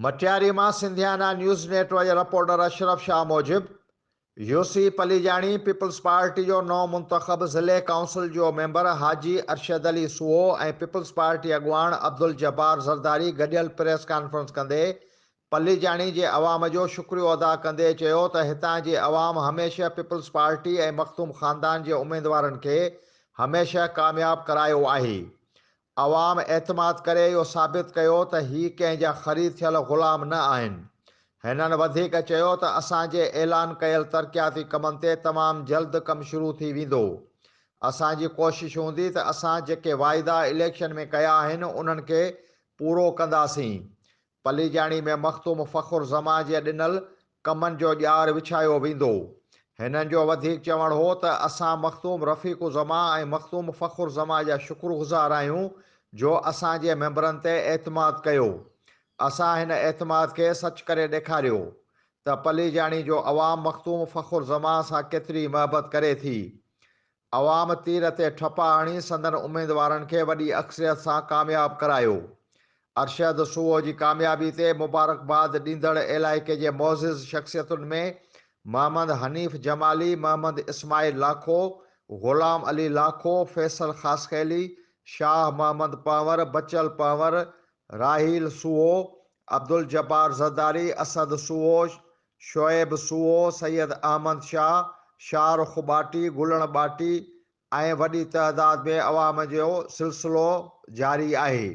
مٽياري مان Sindhiana news net work جي reporter Ashraf Shah موجب، يوسي پليجاڻي پيپلز پارٽي جو نئون منتخب ضلعي ڪائونسل جو ميمبر حاجي ارشد علي سوهو ۽ پيپلز پارٽي اڳواڻ عبدالجبار زرداري گڏيل پريس ڪانفرنس ڪندي پليجاڻي جي عوام جو شڪريو ادا ڪندي چيو ته هتان جي عوام هميشه پيپلز پارٽي ۽ مخدوم خاندان جي اميدوارن کي هميشه ڪامياب ڪرايو آهي. عوام اعتماد ڪري اهو ثابت ڪيو ته هي ڪنهن جا خريد ٿيل غلام نه آهن. هنن وڌيڪ چيو ته اسان جي اعلان ڪيل ترقياتي ڪمن تي تمام جلد ڪم شروع ٿي ويندو. اسان جي ڪوشش هوندي ته اسان جيڪي واعدا اليڪشن ۾ ڪيا آهن انهن کي پورو ڪنداسين. پليجاڻي ۾ مخدوم فخر زمان جي ڏنل ڪمن جو ڄار وڇايو ويندو. هنن جو وڌيڪ چوڻ هو ته اسان مخدوم رفيق الزمان ۽ مخدوم فخر زمان جا شڪرگذار آهيون جو اسان جي ميمبرن تي اعتماد ڪيو. اسان هن اعتماد کي سچ ڪري ڏيکاريو ته پليجاڻي جو عوام مخدوم فخر زمان سان ڪيتري محبت ڪري ٿي. عوام تير تي ٺپا هڻي سندن اميدوارن کي وڏي اڪثريت سان ڪامياب ڪرايو. ارشد سوهو جي ڪاميابي تي مبارڪباد ڏيندڙ علائقي جي معزز شخصيتن ۾ محمد حنيف جمالي، محمد اسماعيل لاکو، غلام علي لاکو، فيصل خاصخيلي، شاهه محمد پنهور، بچل پنهور، راحيل سوهو، عبدالجبار زرداري، اسد سوهو، شعيب سوهو، سيد احمد شاهه، شاهه رخ ٻاٽي، گلڻ ٻاٽي ۽ وڏي تعداد ۾ عوام جو سلسلو جاري آهي.